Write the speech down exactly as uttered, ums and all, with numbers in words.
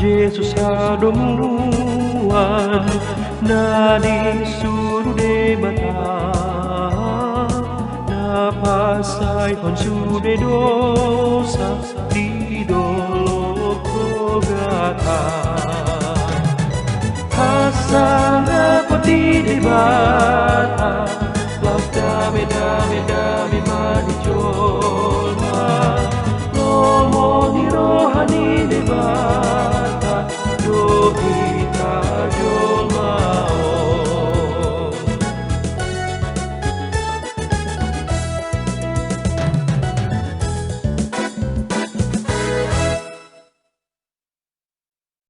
Jesus hadomuan na disuru Debata, na pasaehon sude dosa di dolok rogatan. Hasangapon di Debata